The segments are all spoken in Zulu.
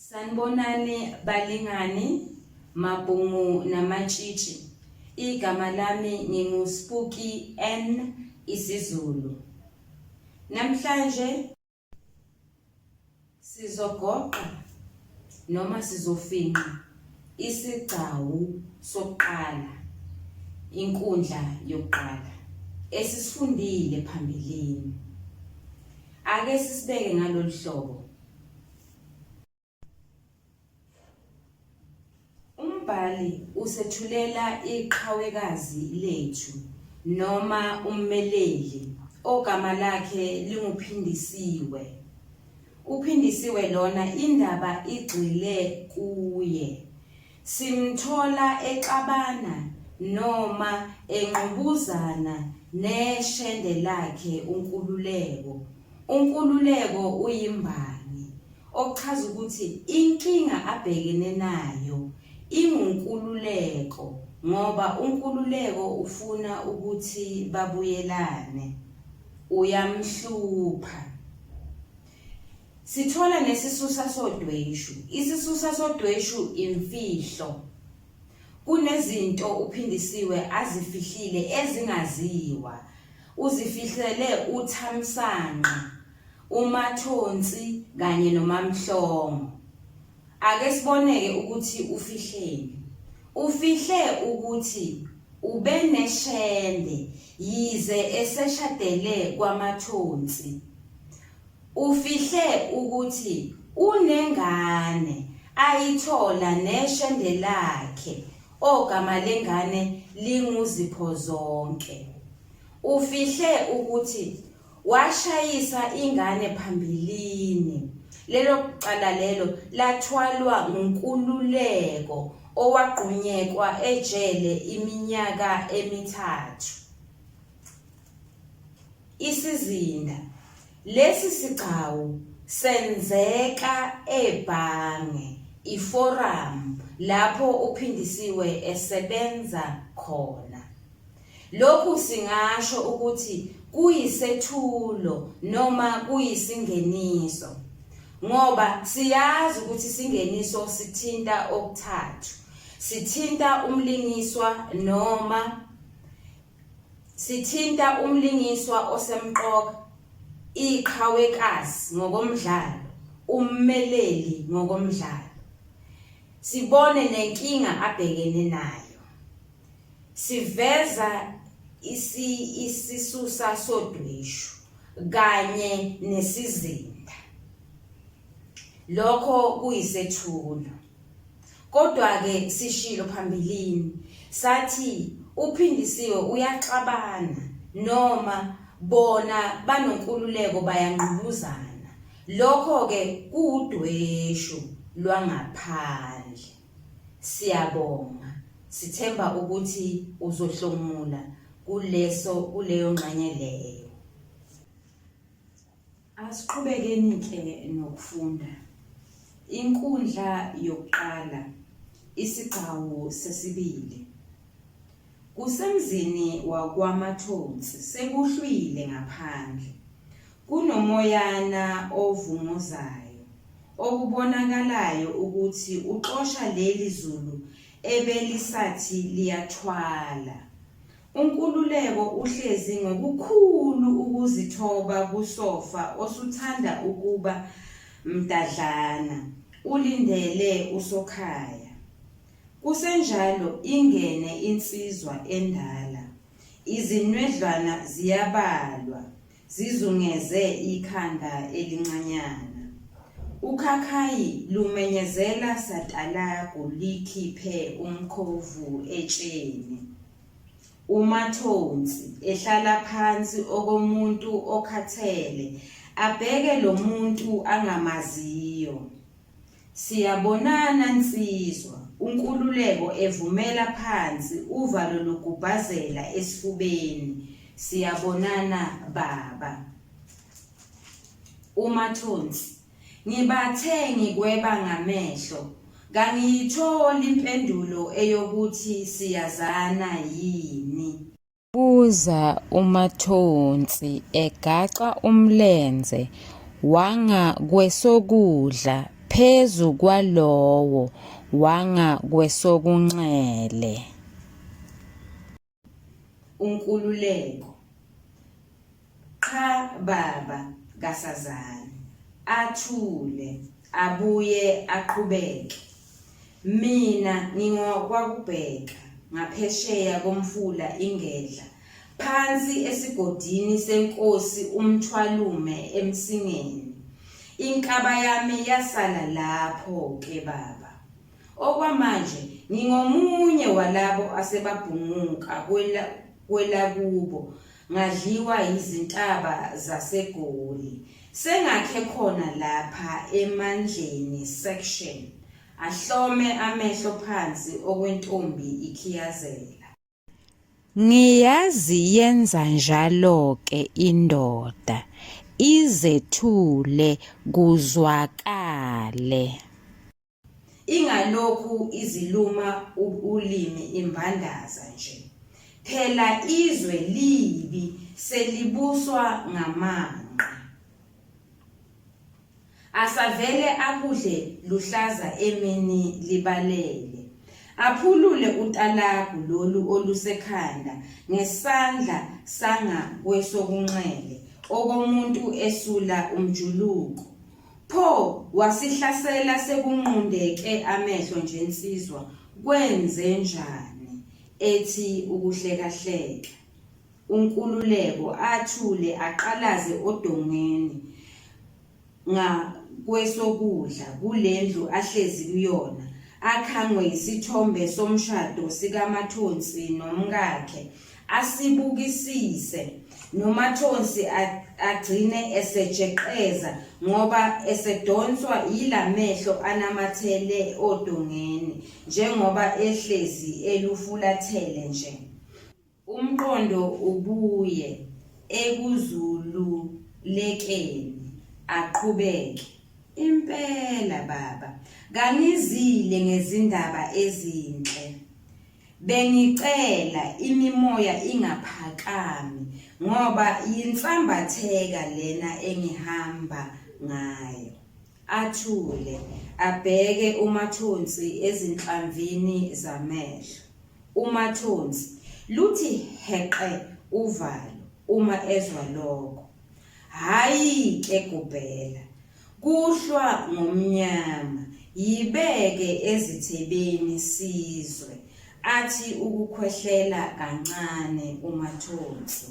Sanibonani balingani, mabhungu namatshitshi. Igama lami nginguSpooky N isiZulu. Namhlanje sizogoqa noma sizofinqa isigcawu sokuqala, inkundla yokuqala esisifundile phambilini. Ake sisibeke ngalolu hlobo. Umbhali usethulela iqhawekazi lethu noma ummeleli ogama lakhe linguPhindisiwe. UPhindisiwe lona indaba igxile kuye. Simthola exabana noma engqubuzana neshende lakhe uNkululeko. UNkululeko uyimbangi, okuchaza ukuthi inkinga abhekene nayo inguNkululeko ngoba uNkululeko ufuna ukuthi babuyelane. Uyamhlupha. Sithola nesisusa sodweshu. Isisusa sodweshu imfihlo. Kunezinto uPhindisiwe azifihlile ezingaziwa. Uzifihlele uThamsanqa, uMathonsi kanye noMaMhlongo. Ake siboneke ukuthi ufihleni. Ufihle ukuthi ubeneshende yize eseshadele kwaMathonsi. Ufihle ukuthi unengane ayithola neshende lakhe ogama lengane linguZiphozonke. Ufihle ukuthi washayisa ingane phambilini. Lelo cala lelo lathwalwa nguNkululeko owagqunyekwa ejele iminyaka emithathu. Isizinda Lesi sigcawu senzeka ebhange iForum lapho uPhindisiwe esebenza khona. Lokhu singasho ukuthi kuyisethulo noma kuyisingeniso ngoba siyazi ukuthi isingeniso sithinta okuthathu. Sithinta umlingiswa noma Sithinta umlingiswa osemqoka, iqhawekazi ngokomdlalo, ummeleli ngokomdlalo. Sibone nenkinga abhekene nayo. Siveza isisusa sodweshu kanye nesizinda. Lokho kuyisethulo. Kodwa-ke sishilo phambilini sathi uPhindisiwe uyaxabana noma bona banoNkululeko bayangqubuzana. Lokho-ke kuwudweshu lwangaphandle. Siyabonga. Sithemba ukuthi uzohlomula kuleso kuleyo ngxenye leyo. Asiqhubekeni-ke nokufunda. Inkundla yokuqala, isigcawu sesibili. Kusemzini wakwaMathonsi sekuhlwile ngaphandle. Kunomoyana ovunguzayo, okubonakalayo ukuthi uxosha leli zulu ebelisathi liyathwala. UNkululeko uhlezi ngokukhulu ukuzithoba kusofa osuthanda ukuba mdadlana, ulindele uSokhaya. Kusenjalo ingene insizwa endala, izinwedlwana ziyabalwa zizungeze ikhanda elincanyana. Ukhakhayi lumenyezela satalagu likhiphe umkhovu etsheni. UMathonsi ehlala phansi okomuntu okhathele abheke lo muntu angamaziyo. Siyabonana nsizwa, uNkululeko evumela phansi uvalo lugubhazela esifubeni. Siyabonana baba. UMathonsi Ngibathe ngikweba ngamehlo, kangiyitholi impendulo eyokuthi siyazana yini. Kubuza uMathonsi egaxa umlenze wangakwesokudla Ngaphezu kwalowo wangakwesokunxele. UNkululeko, Qha baba kasazani. Athule, abuye aqhubeke. Mina ngingowaKwaKubheka ngaphesheya komfula iNgedla, phansi esigodini senkosi uMthwalume eMsingeni. Inkaba yami yasala lapho-ke baba. Okwamanje ngingomunye walabo asebabhunguka kwelakubo ngadliwa yizintaba zaseGoli. Sengakhe khona lapha eMandleni section. Ahlome amehlo phansi okwentombi ikhiyazela. Ngiyazi yenza njalo-ke indoda, izethule kuzwakale. Ingalokhu iziluma ulimi imbandaza nje. Phela izwe libi selibuswa ngamanqe. Asavele akudle luhlaza emini libalele. Aphulule utalagu lolu olusekhanda ngesandla sangakwesokunxele okomuntu esula umjuluko. Pho wasihlasela sekunqundeke amehlo nje nsizwa kwenzenjani? Ethi ukuhlekahleka. UNkululeko athule aqalaze odongeni ngakwesokudla kule ndlu ahlezi kuyona, akhangwe yisithombe somshado sikaMathonsi nomkakhe, asibukisise noMathonsi agcine esejeqeza ngoba esedonswa yila mehlo anamathele odongeni njengoba ehlezi elufulathele nje. Umqondo ubuye ekuzululekeni aqhubeke. Impela baba, kangizile ngezindaba ezinhle. Bengicela imimoya ingaphakami ngoba yinsambatheka lena engihamba ngayo. Athule, abheke uMathonsi ezinhlamvini zamehlo. UMathonsi luthi heqe uvalo uma ezwa lokho. Hhayi-ke Gubhela, kuhlwa ngomnyama, yibeke ezithebeni sizwe, athi ukukhwehlela kancane uMathonsi.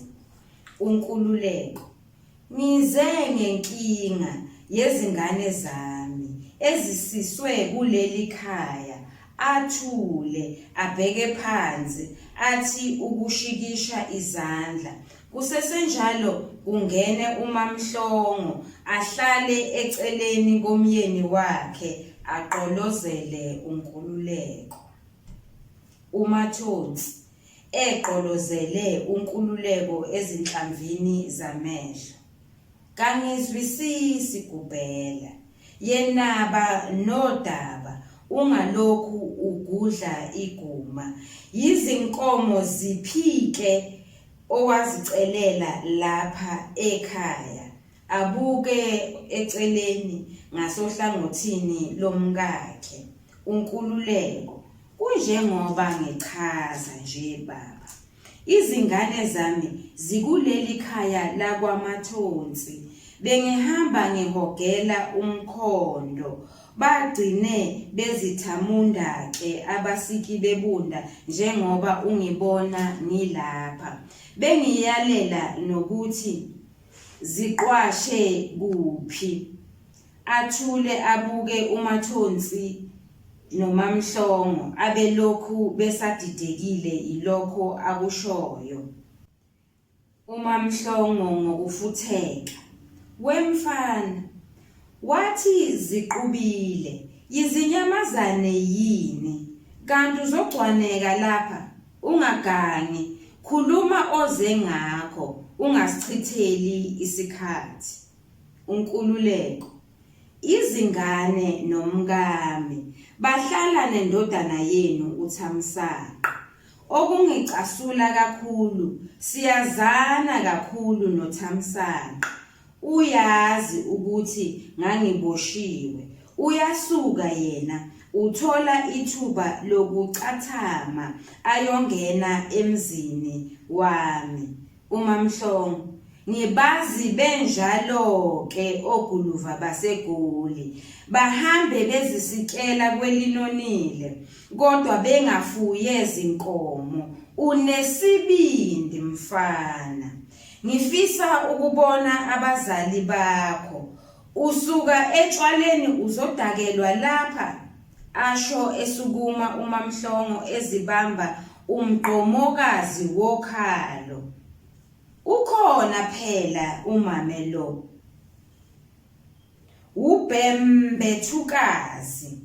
UNkululeko Ngize ngenkinga yezingane zami ezisiswe kuleli khaya, athule abheke phansi athi ukushikisha izandla. Kusesenjalo kungene uMaMhlongo ahlale eceleni komyeni wakhe agqolozele uNkululeko. UMathonsi egqolozele uNkululeko ezinhlamvini zamehlo. Kangizwisisi Gubhela. Yenaba nodaba ungalokhu ugudla iguma. Yizinkomo ziphi-ke owazicelela lapha ekhaya? Abuke eceleni ngasohlangothini lomkakhe, uNkululeko. Kunjengoba ngichaza nje baba. Izingane zami zikuleli khaya lakwaMathonsi. Bengihamba ngihogela umkhondo. Bagcine bezithamunda-ke abasiki bebunda njengoba ungibona ngilapha. Bengiyalela nokuthi ziqwashe kuphi. Athule abuke uMathonsi noMaMhlongo abelokhu besadidekile yilokho akushoyo. UMaMhlongo ngokufutheka, We mfana, wathi ziqubile, yizinyamazane yini? Kanti uzogcwaneka lapha? Ungagangi, khuluma oze ngakho ungasichitheli isikhathi. UNkululeko, Izingane nomkami bahlala nendodana yenu uThamsanqa. Okungicasula kakhulu siyazana kakhulu noThamsanqa. Uyazi ukuthi ngangiboshiwe. Uyasuka yena uthola ithuba lokucathama ayongena emzini wami. UMaMhlongo, Ngibazi benjalo-ke oguluva baseGoli. Bahambe bezisikela kwelinonile kodwa bengafuye zinkomo. Unesibindi mfana. Ngifisa ukubona abazali bakho. Usuka etshwaleni uzodakelwa lapha? Asho esukuma uMaMhlongo ezibamba umgqomokazi wokhalo. Ukhona phela umame lo. Wubhembethukazi.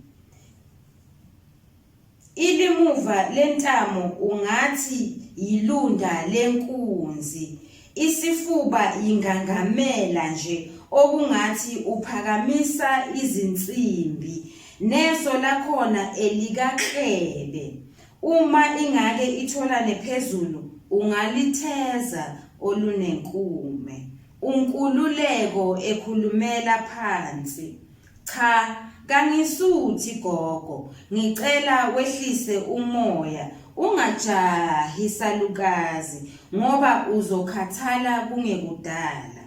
Ilimuva lentamo ungathi yilunda lenkunzi. Isifuba yingangamela nje okungathi uphakamisa izinsimbi. Neso lakhona elikaklebe. Uma ingake itholane phezulu ungalitheza olunenkume. UNkululeko ekhulumela phansi. Cha, kangisuthi gogo, ngicela wehlise umoya ungajahi salukazi ngoba uzokhathala kungekudala.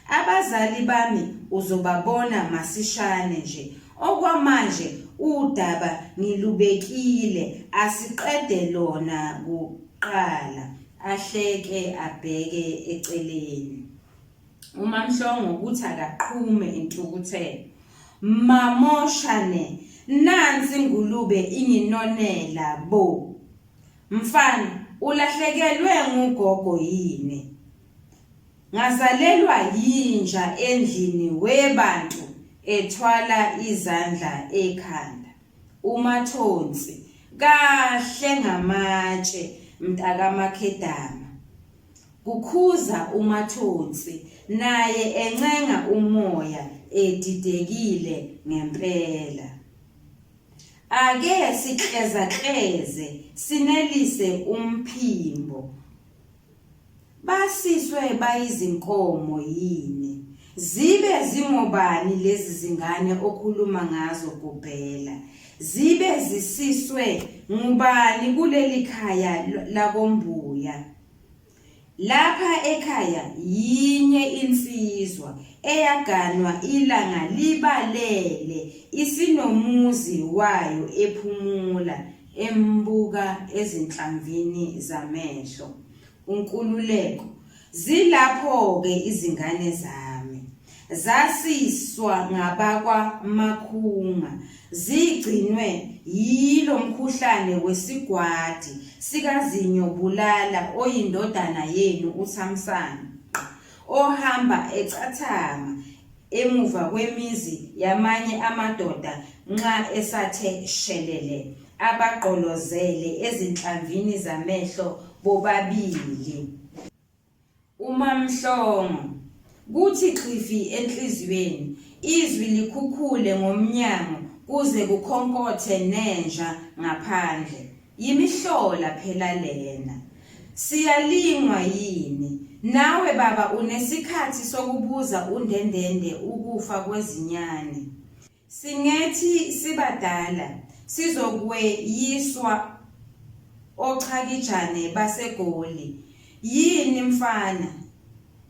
Abazali bami uzobabona masishane nje. Okwamanje udaba ngilubekile asiqede lona kuqala. Ahleke abheke eceleni. UMaMhlongo kuthi akaqhume intukuthelo. Mamoshane, nansi ingulube inginonela bo. Mfana, ulahlekelwe ngugogo yini? Ngazalelwa yinja endlini we bantu ethwala izandla ekhanda. UMathonsi, Kahle ngamatshe mntakaMakhedama. Kukhuza uMathonsi naye encenga umoya edidekile ngempela. Ake siklezakleze sinelise umphimbo. Basiswe bayizinkomo yini? Zibe zingobani lezi zingane okhuluma ngazo Gubhela? Zibe zisiswe ngubani kuleli khaya lakoMbuya? Lapha ekhaya yinye insizwa eyaganwa ilanga libalele isinomuzi wayo ephumula embuka ezinhlamvini zamehlo. UNkululeko, Zilapho-ke izingane zami. Zasiswa ngabakwaMakhunga, zigcinwe yilo mkhuhlane wesigwadi sikaZinyo Bulala oyindodana yenu uThamsanqa, ohamba ecathama emuva kwemizi yamanye amadoda nxa esathe shelele, abagqolozele ezinhlamvini zamehlo bobabili. UMaMhlongo, Kuthi xhifi enhliziyweni, izwi likhukhule ngomnyango kuze kukhonkothe nenja ngaphandle. Yimihlola phela lena. Siyalingwa yini? Nawe baba unesikhathi sokubuza undendende ukufa kwezinyane. Singethi sibadala sizokweyiswa ochakijane baseGoli. Yini mfana?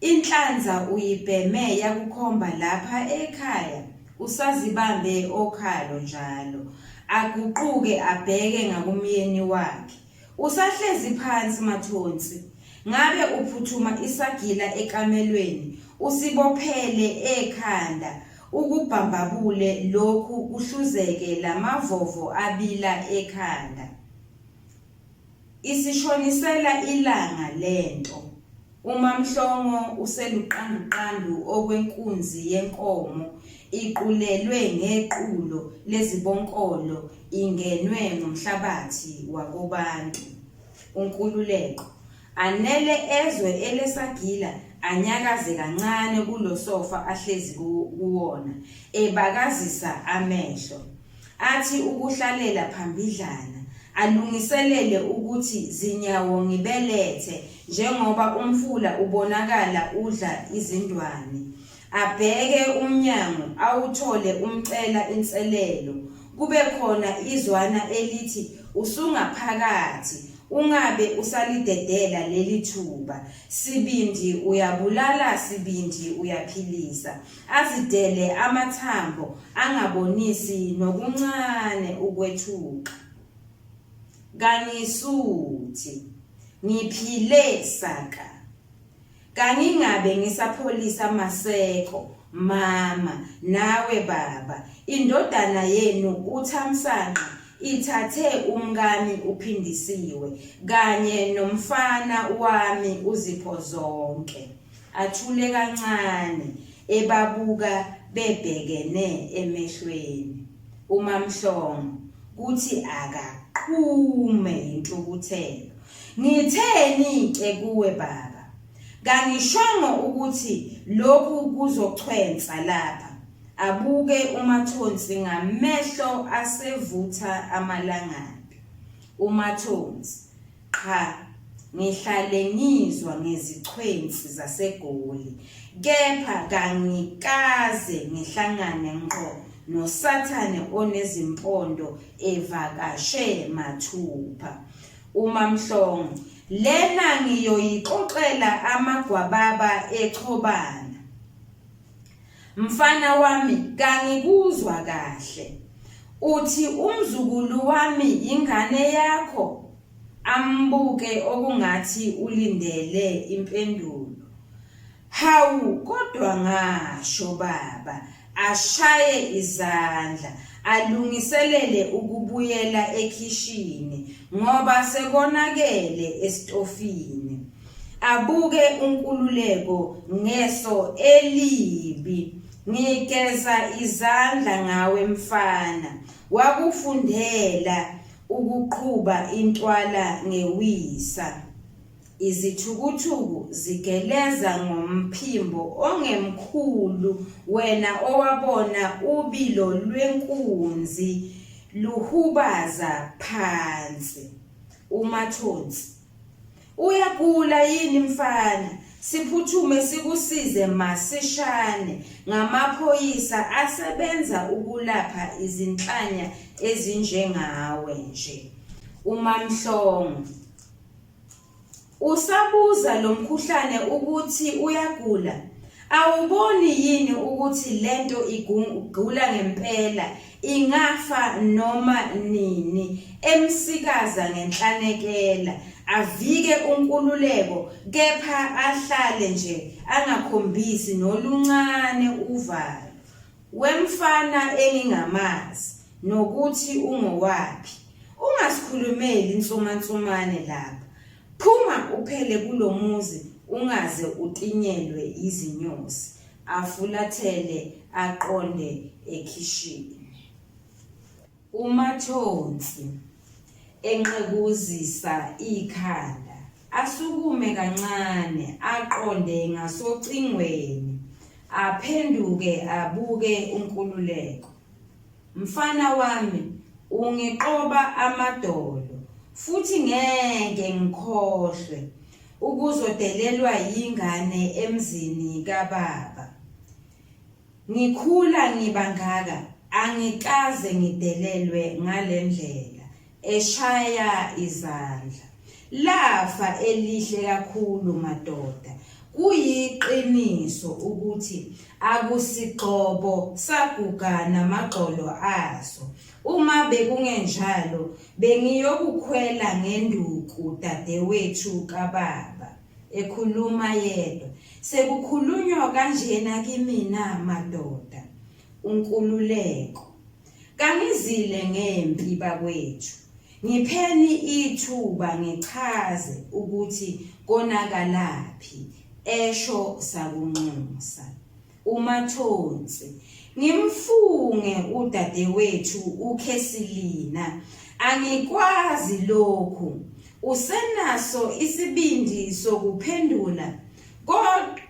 Inhlanza uyibheme yakukhomba lapha ekhaya usazibambe okhalo njalo. Aguquke abheke ngakumyeni wakhe. Usahlezi phansi Mathonsi? Ngabe uphuthuma isagila ekamelweni usibophele ekhanda ukubhambabule lokhu kuhluzeke lamavovo abila ekhanda. Isishonisela ilanga lento. UMaMhlongo useluqanduqandu okwenkunzi yenkomo iqulelwe ngequlo lezibonkolo ingenwe ngumhlabathi wakobantu. UNkululeko anele ezwe elesagila anyakaze kancane kulosofa ahlezi kuwona ebakazisa amehlo. Athi ukuhlalela phambidlana, alungiselele ukuthi zinyawo ngibelethe njengoba umfula ubonakala udla izindwane. Abheke umnyango awuthole umcela inselelo. Kube khona izwana elithi usungaphakathi ungabe usalidedela leli thuba. Sibindi uyabulala sibindi uyaphilisa. Azidele amathambo angabonisi nokuncane ukwethuka. Kangisuthi. Ngiphile saka. Kangingabe ngisapholisa maseko mama nawe baba. Indodana yenu uThamsanqa ithathe umkami uPhindisiwe kanye nomfana wami uZiphozonke. Athule kancane ebabuka bebhekene emehlweni. UMaMhlongo kuthi akaqhume yintukuthelo. Ngitheni-ke kuwe baba? Kangishongo ukuthi lokhu kuzochwensa lapha. Abuke uMathonsi ngamehlo asevutha amalangabi. UMathonsi, Qha, ngihlale ngizwa ngezichwensi zaseGoli, kepha kangikaze ngihlangane ngqo noSathane onezimpondo evakashe mathupha. UMaMhlongo, Lena ngiyoyixoxela amagwababa echobana. Mfana wami kangikuzwa kahle. Uthi umzukulu wami yingane yakho? Ambuke okungathi ulindele impendulo. Hawu kodwa ngasho baba, ashaye izandla, alungiselele ukubuyela ekhishini ngoba sekonakele esitofini. Abuke uNkululeko ngeso elibi. Ngigeza izandla ngawe mfana. Wakufundela ukuqhuba intwala ngewisa. Izithukuthuku zigeleza ngomphimbo ongemkhulu wena owabona ubilo lwenkunzi luhubaza phansi. UMathonsi. Uyagula yini mfana? Siphuthume sikusize masishane ngamaphoyisa asebenza ukulapha izinhlanya ezinjengawe nje. UMaMhlongo. Usabuza lo mkhuhlane ukuthi uyagula? Awuboni yini ukuthi lento igula ngempela ingafa noma nini? Emsikaza ngenhlanekela, avike uNkululeko kepha ahlale nje angakhombisi noluncane uvalo. Wemfana engingamazi nokuthi ungowaphi. Ungasikhulumeli insumansumane lapha. Phuma uphele kulomuzi ungaze utinyelwe yizinyosi. Afulathele aqonde ekhishini. UMathonsi enqekuzisa ikhanda, asukume kancane aqonde ngasocingweni, aphenduke abuke uNkululeko. Mfana wami ungiqoba amadolo futhi ngeke ngikhohlwe ukuzodelelwa yingane emzini kababa. Ngikhula ngiba ngaka angikaze ngidelelwe ngalendlela, eshaya izandla. Lafa elihle kakhulu madoda. Kuyiqiniso ukuthi akusigxobo saguga namagxolo aso. Uma bekungenjalo bengiyokukhwela ngenduku dadewethu kababa. Ekhuluma yedwa. Sekukhulunywa kanjena kimina madoda. UNkululeko. Kangizile ngempi bakwethu. Ngipheni ithuba ngichaze ukuthi konakalaphi, esho sakunxusa. UMathonsi. Ngimfunge udadewethu uKhesilina. Angikwazi lokhu. Usenaso isibindi sokuphendula?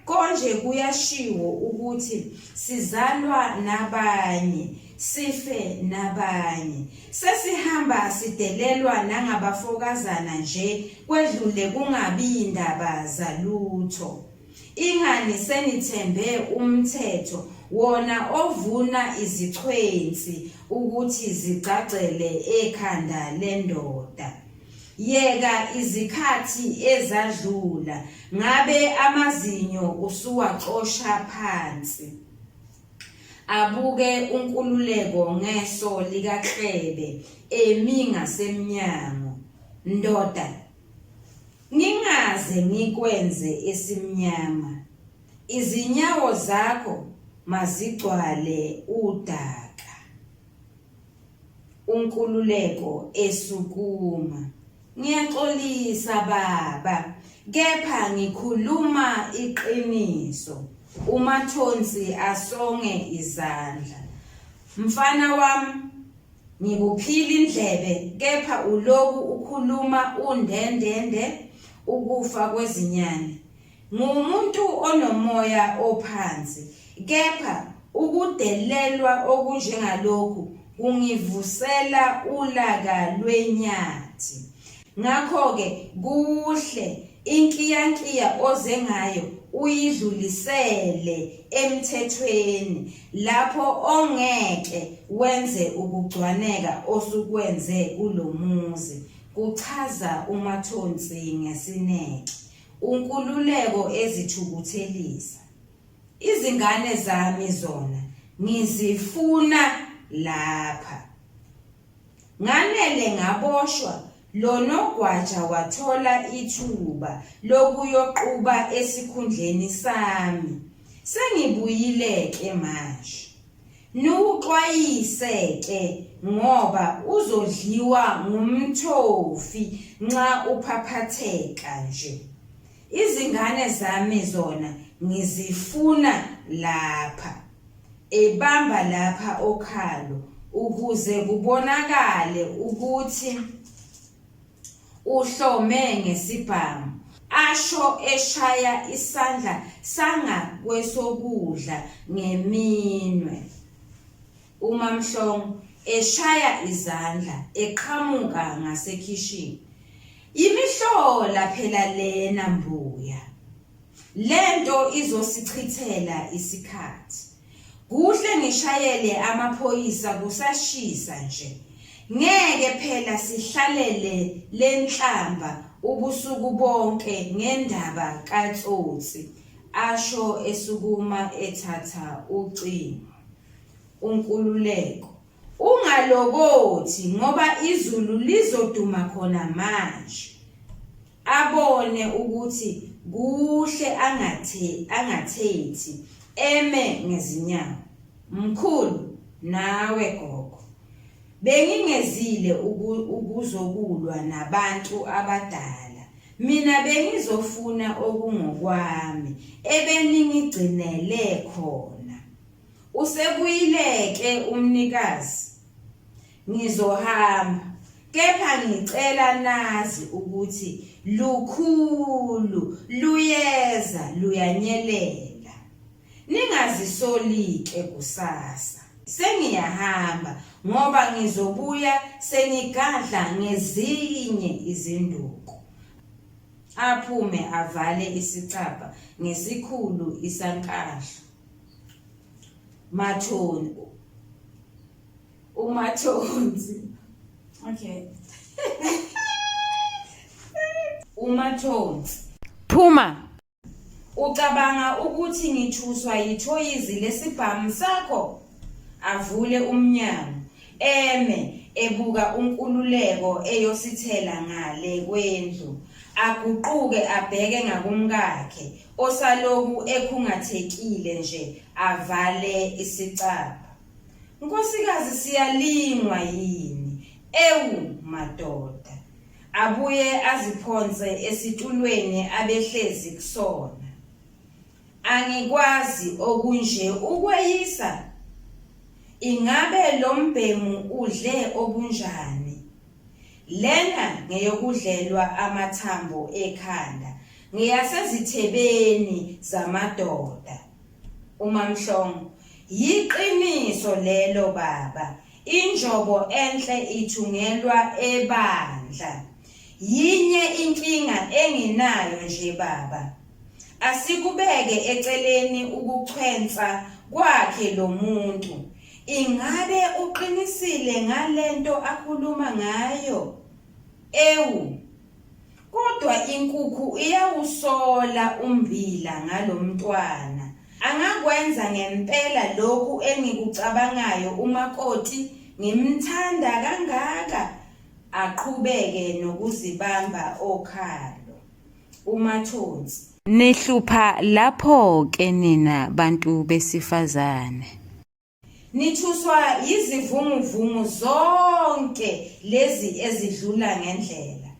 Konje kuyashiwo ukuthi sizalwa nabanye, sife nabanye. Sesihamba sidelelwa nangabafokazana nje kwedlule kungabi yindaba zalutho. Ingani senithembe umthetho wona ovuna izichwensi ukuthi zigcagcele ekhanda lendoda. Yeka izikhathi ezadlula ngabe amazinyo usuwacosha phansi. Abuke uNkululeko ngeso likaKlebe emi ngasemnyango. Ndoda, ngingaze ngikwenze esimnyama. Izinyawo zakho mazigcwale udaka. UNkululeko esukuma. Ngiyaxolisa baba, kepha ngikhuluma iqiniso. UMathonsi asonge izandla. Mfana wami, ngikuphila indlebe kepha uloku ukhuluma undendende ukufa kwezinyane. Ngumuntu onomoya ophansi, kepha ukudelelwa okunjengalokhu kungivusela ulaka lwenyathi. Ngakho-ke kuhle inkiyankiya oze ngayo uyidlulisele emthethweni lapho ongeke wenze ukugcwaneka osukwenze kulo muzi, kuchaza uMathonsi ngesineke. uNkululeko ezithukuthelisa. Izingane zami zona ngizifuna lapha. Nganele ngaboshwa lo nogwaja wathola ithuba lokuyoquba esikhundleni sami. Sengibuyile-ke manje. Niwuxwayise-ke ngoba uzodliwa ngumthofi nxa uphaphatheka nje. Izingane zami zona ngizifuna lapha. Ebamba lapha okhalo ukuze kubonakale ukuthi Uhlome ngesibhamu, asho eshaya isandla sangakwesokudla ngeminwe. UMaMhlongo eshaya izandla eqhamuka ngasekhishini. Yimihlola phela lena mbuya. Lento izosichithela isikhathi. Kuhle ngishayele amaphoyisa kusashisa nje. Ngeke phela sihlalele lenhlamba ubusuku bonke ngendaba katsotsi, asho esukuma ethatha ucingo. UNkululeko, Ungalokothi ngoba izulu lizoduma khona manje. Abone ukuthi kuhle angathe angathethi eme ngezinyawo. Mkhulu nawe gogo. Bengingezile ukuzokulwa nabantu abadala. Mina bengizofuna okungokwami ebeningigcinele khona. Usebuyile-ke umnikazi. Ngizohamba. Kepha ngicela nazi ukuthi lukhulu luyeza luyanyelela. Ningazisoli-ke kusasa. Sengiyahamba ngoba ngizobuya sengigadla ngezinye izinduku. Aphume avale isicabha ngesikhulu isankahlu. Mathoni uMathonsi. Okay. UMathonsi. Phuma. Ucabanga ukuthi ngithuswa yithoyizi lesibhamu sakho? Avule umnyango, eme ebuka uNkululeko eyosithela ngale kwendlu. Aguquke abheke ngakumkakhe osaloku ekhungathekile nje avale isicabha. Nkosikazi siyalingwa yini? Ewu madoda. Abuye aziphonse esitulweni abehlezi kusona. Angikwazi okunje ukweyisa. Ingabe lo mbhemu udle okunjani? Lena ngeyokudlelwa amathambo ekhanda, ngeyasezithebeni zamadoda. UMaMhlongo, Yiqiniso lelo baba, injobo enhle ithungelwa ebandla. Yinye inkinga enginayo nje baba. Asikubeke eceleni ukuchwensa kwakhe lo muntu. Ingabe uqinisile ngale nto akhuluma ngayo? Ewu! Kodwa inkukhu iyawusola ummbila ngalo mntwana. Angakwenza ngempela lokhu engikucabangayo umakoti ngimthanda kangaka? Aqhubeke nokuzibamba okhalo. UMathonsi. Nihlupha lapho ke nina bantu besifazane. Nithuswa yizivunguvungu zonke lezi ezidlula ngendlela.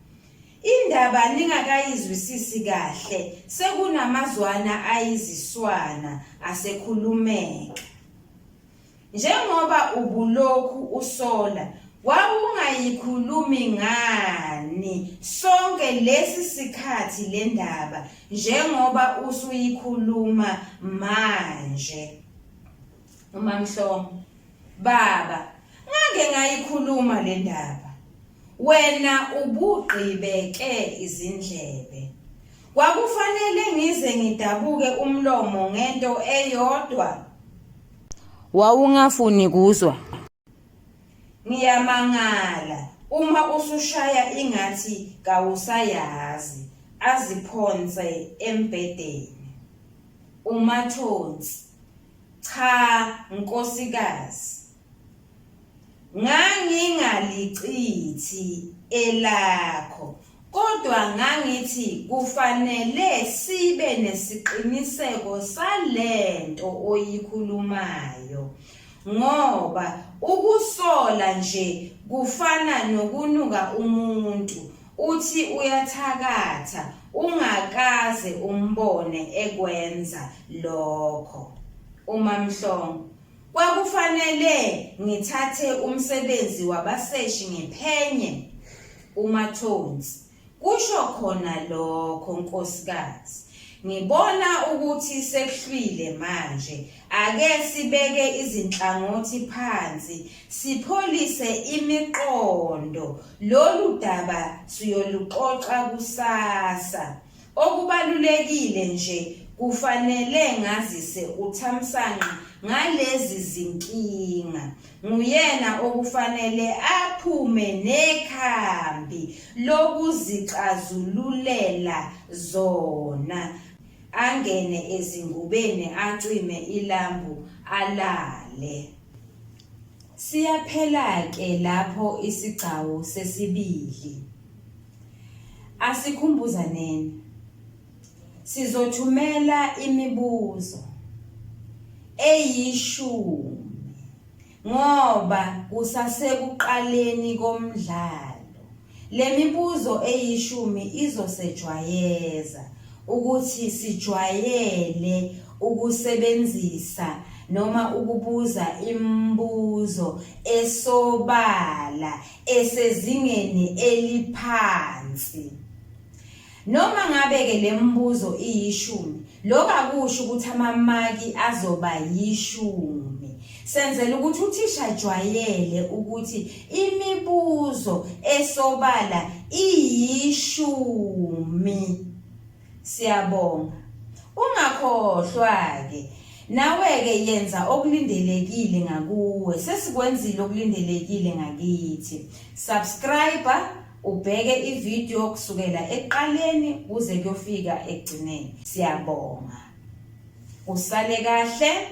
Indaba ningakayizwisisi kahle sekunamazwana ayiziswana asekhulumeka. Njengoba ubulokhu usola, wawungayikhulumi ngani sonke lesi sikhathi le ndaba njengoba usuyikhuluma manje? UMaMhlongo, Baba, ngake ngayikhuluma le ndaba. Wena ubugqibeke izindlebe. Kwakufanele ngize ngidabuke umlomo ngento eyodwa. Wawungafuni kuzwa. Ngiyamangala uma usushaya ingathi kawusayazi, aziphonse embhedeni. UMathonsi, Cha nkosikazi. Ngangingalichithi elakho kodwa ngangithi kufanele sibe nesiqiniseko salento oyikhulumayo ngoba ukusola nje kufana nokunuka umuntu uthi uyathakatha ungakaze umbone ekwenza lokho. UMaMhlongo, Kwakufanele ngithathe umsebenzi wabaseshi ngiphenye? UMathonsi, Kusho khona lokho nkosikazi. Ngibona ukuthi sekuhlwile manje, ake sibeke izinhlangothi phansi sipholise imiqondo. Lolu daba siyoluxoxa kusasa. Okubalulekile nje kufanele ngazise uThamsanqa ngalezi zinkinga. Nguyena okufanele aphume nekhambi lokuzixazululela zona. Angene ezingubeni acime ilambu alale. Siyaphela-ke lapho isigcawu sesibili. Asikhumbuzaneni. Sizothumela imibuzo eyishumi ngoba kusasekuqaleni komdlalo. Le mibuzo eyishumi izosejwayeza ukuthi sijwayele ukusebenzisa noma ukubuza imibuzo esobala esezingeni eliphansi. Noma ngabe-ke le mibuzo iyishumi, lokhu akusho ukuthi amamaki azoba yishumi. Senzela ukuthi uthisha ajwayele ukuthi imibuzo esobala iyishumi. Siyabonga. Ungakhohlwa-ke nawe-ke yenza okulindelekile ngakuwe. Sesikwenzile okulindelekile ngakithi. Subscribe ubheke ividiyo kusukela ekuqaleni kuze kuyofika ekugcineni. Siyabonga. Usale kahle.